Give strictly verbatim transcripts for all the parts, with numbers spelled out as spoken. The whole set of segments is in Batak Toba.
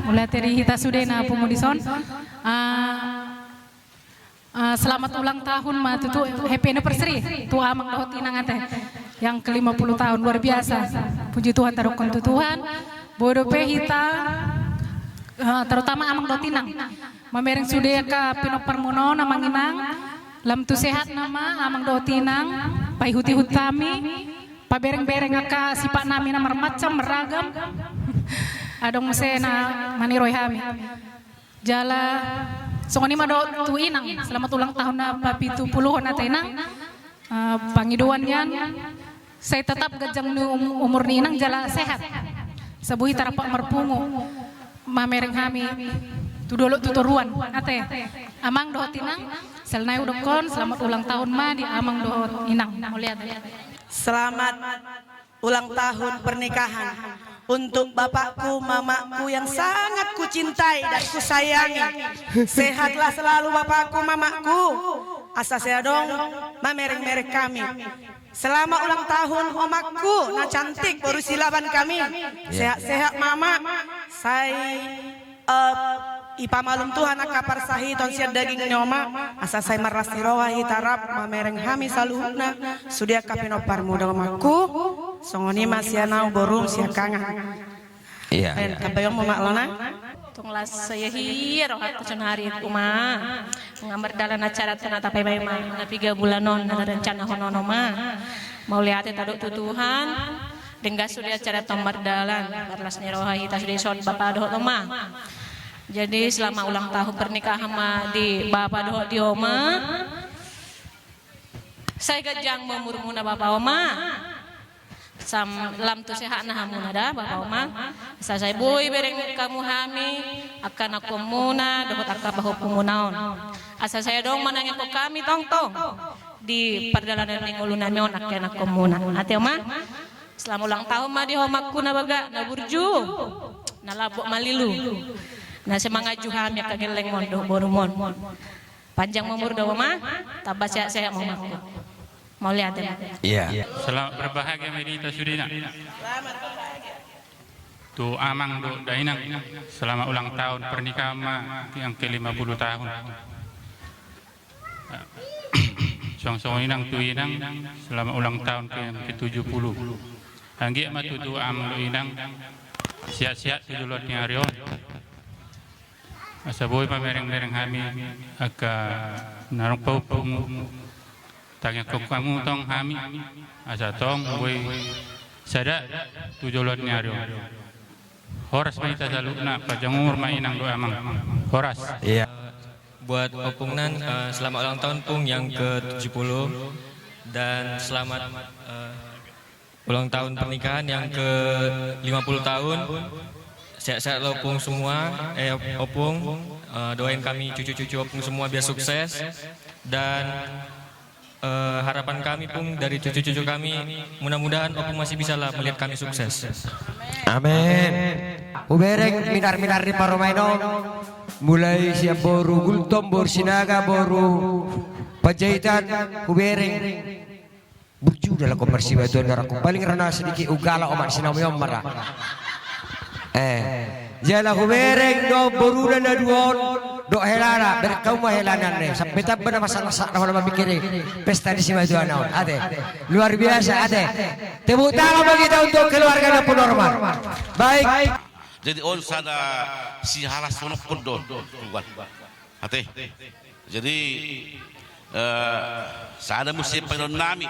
Mauliate di hita sude na pungu dison. Ah, ah, selamat ulang tahun ma tutu, happy anniversary tu amang dohot inang ate. Yang ke lima puluh tahun, luar biasa. Puji Tuhan, taruhon tu Tuhan. Boi dope hita, ah, terutama amang dohot inang, mamereng sude angka pinomparmuna on amang inang. Lam tu sehatna ma amang dohot inang, paihut-ihut hami, pabereng-bereng angka sipat nami na marmacam marragam. Adong muse na maniroi hami. Jala songon i ma dohot tu inang, selamat ulang tahun na papitu puluhon ate inang. Eh, pangidoan nian, sai tetap ganjang ni um-, umur ni inang jala sehat. Asa boi hita rap marpungu, mamereng hami tu dolok tu toruan ate. Amang dohot inang, siala na i hudokhon selamat ulang tahun ma di amang dohot inang. Mauliate. Selamat ulang tahun pernikahan untuk bapakku, mamakku yang sangat kucintai dan kusayangi. Sehatlah selalu bapakku, mamakku. Asa sai adong mamereng-mereng hami. Selamat ulang tahun omakku na cantik, boru Silaban hami. Sehat-sehat ma, Mak. Sai Eh, ipamalum Tuhan angka parsahiton sian daging ni oma, asa sai marlas ni roha hita rap mamereng hami saluhutna, sude angka pinomparmuna omakku, songon i ma sian ahu borung siangkangan. Iya. Baen, tambai on ma, Mak, lona. Tung las sai hia rohanta sonari, Oma. Nga mardalan acaranta na tapaima-ima, na piga bulan on na tarencanahon on, Oma. Mauliate tadok tu Tuhan. Denggan sude acaranta on mardalan, marlas ni roha hita sude dison bapa dohot oma. Jadi selamat ulang tahun pernikahan ma di bapa dohot di oma. Sai ganjang ma umurmuna bapa oma. Sam-, lam tu sehatna hamuna da bapa oma. Asa sai boi bereng hamu hami angka anakhonmuna dohot angka pahompumuna on. Asa sai adong manangihon hami tongtong di pardalanan ni ngolunami on angka anakhonmuna. Ate oma. Selamat ulang tahun ma di omakku na bagak, na burju, na lambok malilu, na sai mangaju hami angka gellengmon dohot borumon. Panjang ma umur da oma, tamba sehat-sehat ma omakku. Mauliate ma. Iya. Selamat berbahagia ma di hita sudena. Tu amang dohot dainang, selamat ulang tahun pernikahan ma, yang ke lima puluh tahun. Songon-songon i nang tu inang, selamat ulang tahun ke, yang ke tujuh puluh. Anggiat ma tutu amang dohot inang sehat-sehat tu joloan ni ari on. Asa boi pamereng-mereng hami angka na ro pahompum, tangiangkon hamu tong hami, asa tong boi sada tu joloan ni ari on. Horas ma hita saluhutna, panjang umur ma inang dohot amang. Horas. Iya. Buat Opung nan, eh, selamat ulang tahun, Pung, yang ke tujuh puluh. Dan selamat, eh, ulang tahun pernikahan yang ke lima puluh tahun. Sehat-sehat lo, Opung, semua. Eh, Opung, eh, doain kami cucu-cucu Opung semua biar sukses. Dan Eh, harapan kami, Pung, dari cucu-cucu kami, mudah-mudahan Opung masih bisa lah melihat kami sukses. Amin. Hubereng minar-minar ni parumaen on, mulai sian boru Gultom, boru Sinaga, boru Panjaitan, hubereng. Burju da laho marsibatua ni rohangku, paling ra na sedikit ugala omak sinamion mara. Eh, jala hubereng do boruna na dua on, dohot helana, bereng hamu ma helana ne, sampe tamba na masak-masak na hona mamingkiri pesta ni simatuana on, ate. Luar biasa, ate. Tepuk tangan bagi kita untuk keluarga Dampu Norman. Baik. Jadi on sada sihalashononhon do, Tuan. Ate. Jadi, eh, sada muse pangidoan nami.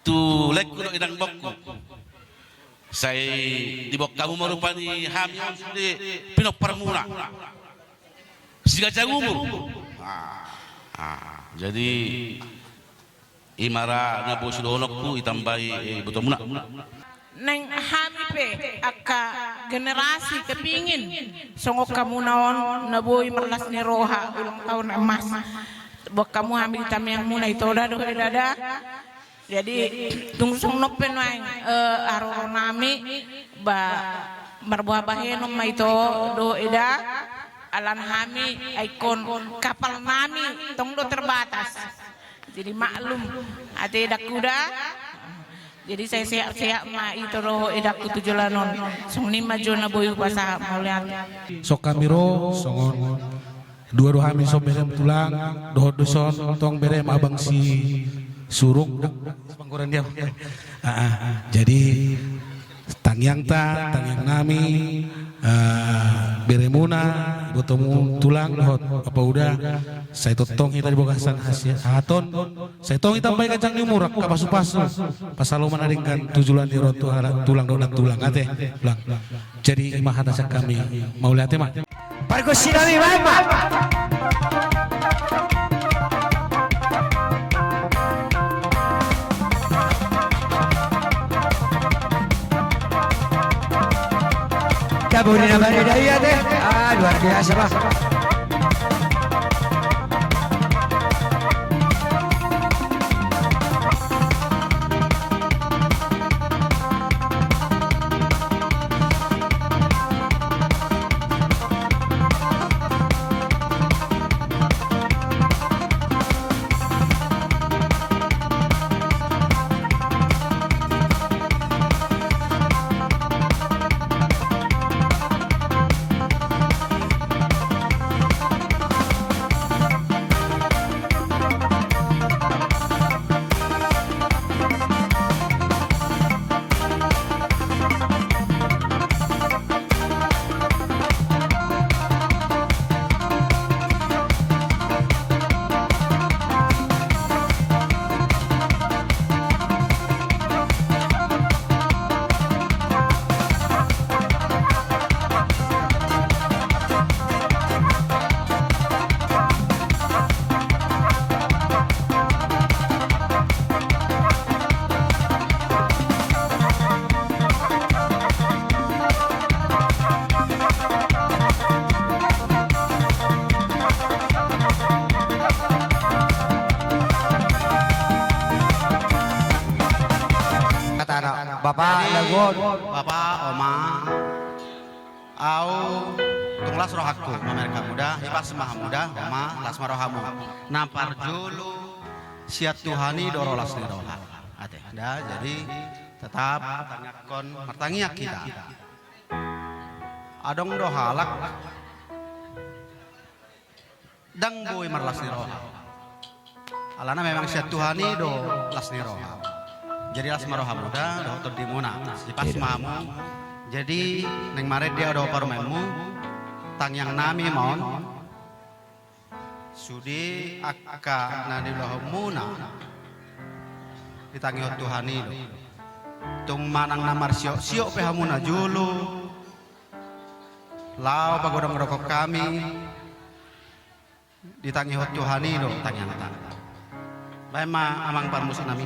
Tu laengku dohot inang, boruku. Sai diboan hamu ma rupani hami on sude pinomparmuna. Siganjang umur. Ah, ah, jadi i ma ra na boi sudohononku, itambai, eh, ibotomuna. Naeng hami pe angka generasi kepingin songon hamuna on na boi marlas ni roha, ulang tahun emas. Boan hamu hami di tangiangmuna, ito da dohot eda da. Jadi tung songon on pe nuaeng, eh, haroro nami, ba, marboha bahenon ma ito dohot eda, alana hami ingkon kapal nami tong do terbatas. Jadi maklum, ate, daku da. Jadi sai sehat-sehat ma ito dohot edangku tu joloan on. Songon i ma jo na boi hupasahat, mauliate. Songon hami ro, songon dua do hami, songon berem tulang dohot dison tong berem abang si Surung. Panggoran dia. Ah, ah. Jadi tangiangta, tangiang nami, eh, beremuna, ibotomu tulang dohot apa uda, sai tongtong hita di bagasan hasi-, haton, sai tong hita mambahen ganjang ni umur, angka pasu-pasu, pasaloman na denggan tu joloan ni roha, tu ala tulang dohot nantulang, ate, tulang. Jadi ima hata sian hami, mauliate ma. Pargonsi nami, baen ma. Tabo ni na bareda i, ate. Ah, luar biasa, bah. Hata ni bapa, jadi, lagu on. Bapa, oma, au tung las rohangku mamereng hamu da, hipas ma hamu da, oma, las ma rohamu. Na parjolo sian Tuhan i do ro las ni roha. Ate, da, jadi tetap tangiangkon, martangiang hita. Adong do halak ndang boi marlas ni roha. Alana memang sian Tuhan i do las ni roha. Jadi las ma rohamu da, dohot tondimuna. Hipas ma hamu. Jadi naeng marende au do parumaenmu, tangiang nami ma on. Sude angka na niulahonmuna ditangihon Tuhan i do. Tung manang na marsiok-siok pe hamu na jolo, laho pagodang dokkon hami, ditangihon Tuhan i do tangiangta. Baen ma amang parmusik nami.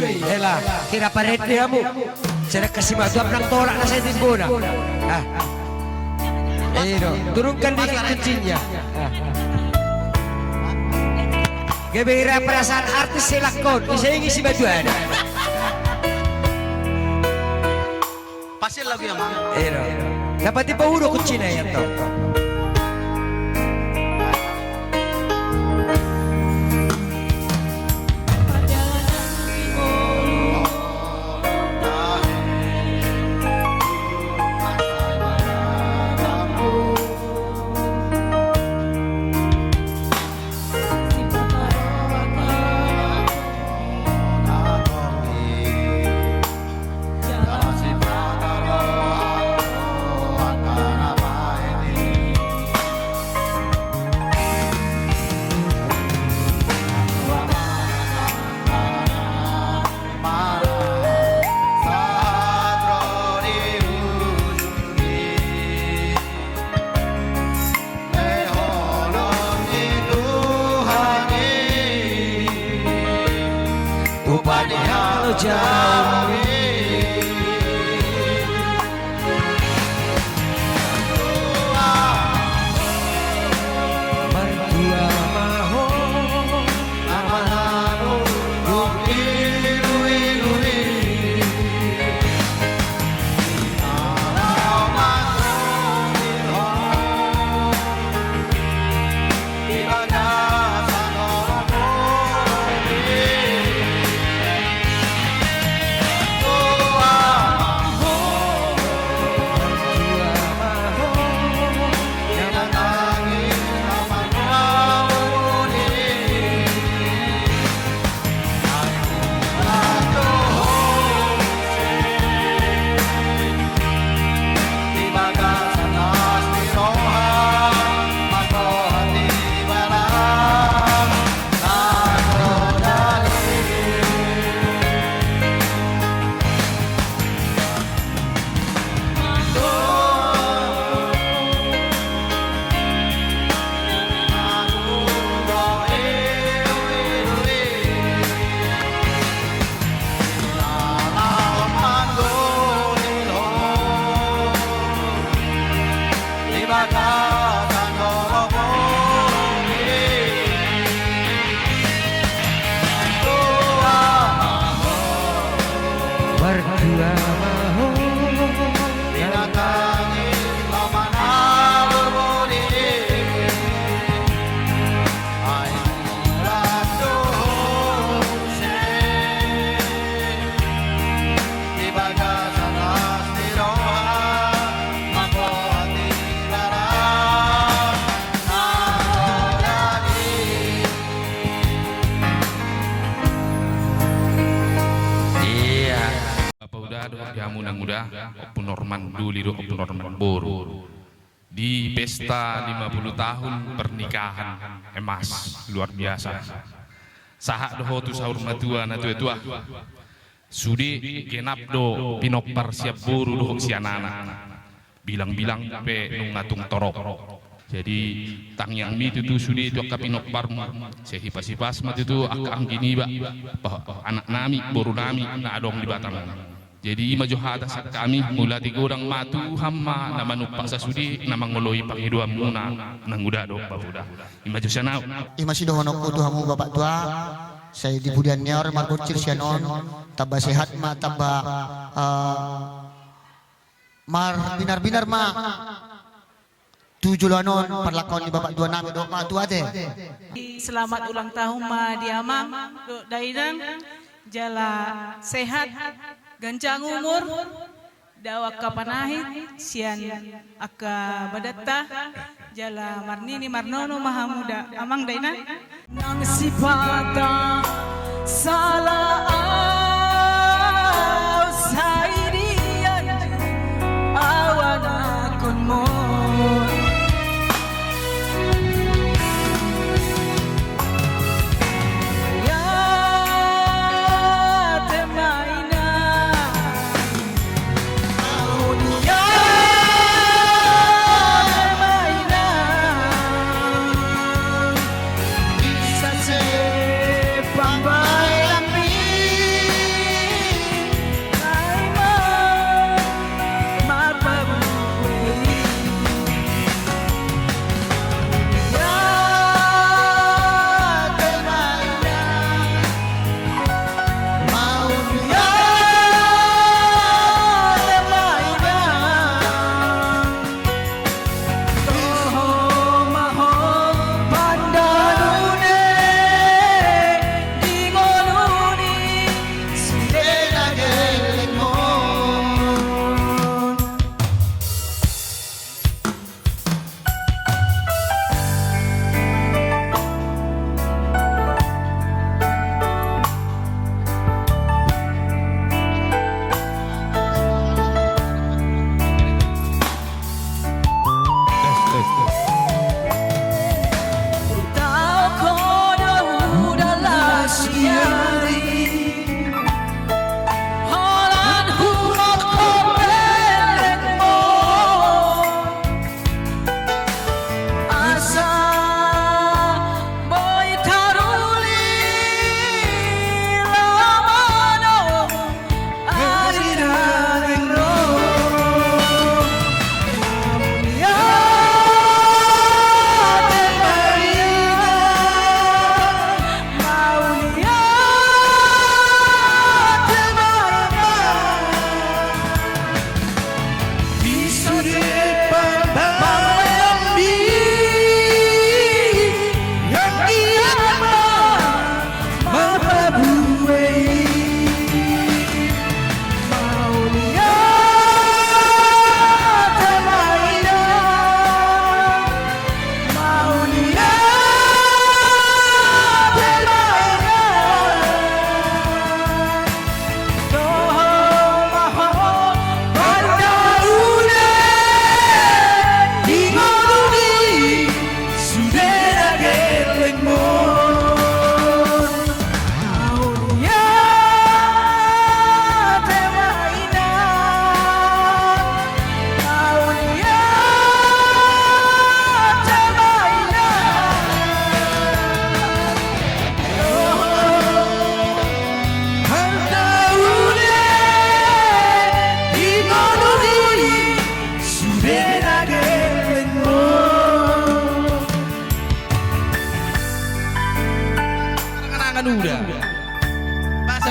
Hela, hira parende hamu. Sedangkan si Matuam nang tolak na sai timbona. Ah. Ido, turunkan dikit kuncinya. Ah. Gabe hira perasaan artis selakon, bisa ingin si Matuam. Pas lagu yang mana? Ido. Dapat di paudo kuncina ya toh. Iya. Bapa uda dohot di hamu nang uda, Ompu Norman doli dohot Ompu Norman boru. Di pesta lima puluh tahun pernikahan emas luar biasa. Sahat do ho tu saur matua na tuatua. Sude genap do pinompar sian boru dohot sian anak. Bilang-bilang pe nunga tung torop. Jadi tangiangmi tutu sude tu angka pinomparmu. Sai hipas-hipas ma tutu angka anggi niba, anaknami, borunami na adong di Batam. Jadi i ma jo hata sian hami, mauliate godang ma Tuhan ma na manumpak sasude na mangoloi pangidoanmuna nang uda dohot bapa uda. I ma jo sian ahu. I ma sidohononku tu hamu bapak tua, sai di pudian ni ari margocir sian on, tamba sehat ma, tamba, eh, marbinar-binar ma tu joloan on parlangkaon ni bapak tua nami dohot ma tua te. Selamat ulang tahun ma di amang dohot dainang, jala sehat, ganjang umur, dao angka panahit sian angka badanta, jala marnini marnono ma hamu da amang dainang. Nang sipata sala au sai dianju au anakkonmu. Ia te ma inang.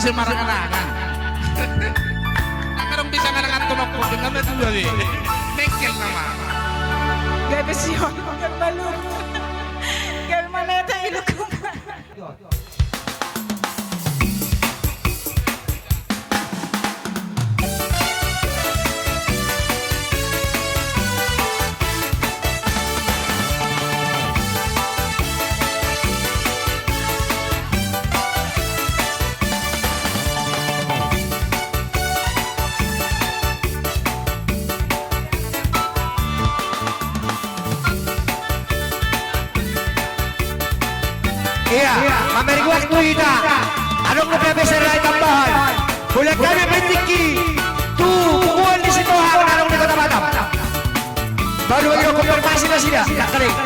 Semarang anak-anak. Nang adong bisa ngarang antonokku dengan betul tadi. Mengkel nama. Gabe sihon, gabe malu. Gabe manete ilukum. Ia, mamereng waktu hita. Adong dope boi sera tambahan. Boleh kami bertingki tu punguan ni Sitohang na adong di Kota Batam. Baru lagi konfirmasi nasida, tak kering.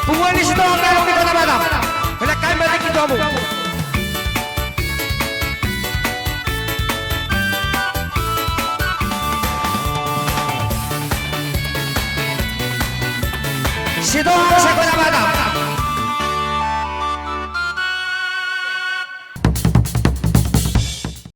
Punguan ni Sitohang na adong di Kota Batam. Boleh kami bertingki tu hamu. Sitohang se-Kota Batam.